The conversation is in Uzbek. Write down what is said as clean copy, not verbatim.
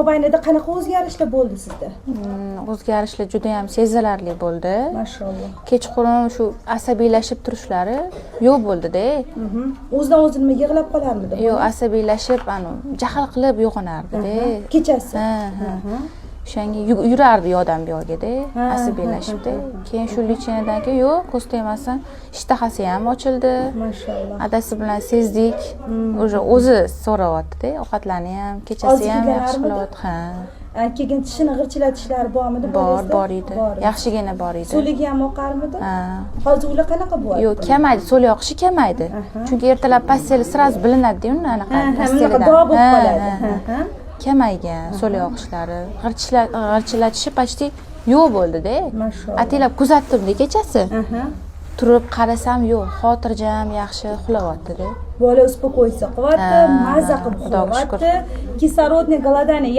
Mobaynida qanaqa o'zgarishlar bo'ldi sizda? O'zgarishlar juda ham sezilarli bo'ldi. Mashalloh. Kechqurun shu asabiylashib turishlari yo'q bo'ldida. O'zidan o'zi nima, yig'lab qolarmidi? Yo'q, asabiylashib, anu, jahl qilib uyg'onardida. Kechasi. Ha. O'shanga yurardi yoqdan bu yoqgada, asabiylashibda. Keyin shu лечение dan keyin yo'q, ko'z tegmasin, ishtahasi ham ochildi. Mashalloh. Adasi bilan sezdik, уже o'zi so'rayaptida ovqatlarni ham, kechasi ham yaxshi Hozir. qilyapti, ha. Keyin tishini g'irchillatishlari bormidi Bor. bolangizda? Bor edi. Bor edi. Yaxshigina bor edi. So'ligi ham oqarmidi? Ha. Hozir ular qanaqa bo'lyapti? Yo'q, kamaydi, so'l yoqishi kamaydi, chunki ertalab постель сразу bilinadida uni anaqa Ha, bunaqa постели dan. dog' bo'lib Ha, qoladi. ha. Ha. Kamaygan so'l yoqishlari, g'irchillatishi почти yo'q bo'ldida. Mashalloh. Ataylab kuzatdimda kechasi, turib qarasam, yo'q, xotirjam, yaxshi uxlayaptida. Bola успокоиться qilyapti, Ha, maza qilib Xudoga shukur. uxlayapti. Кислородный голодание.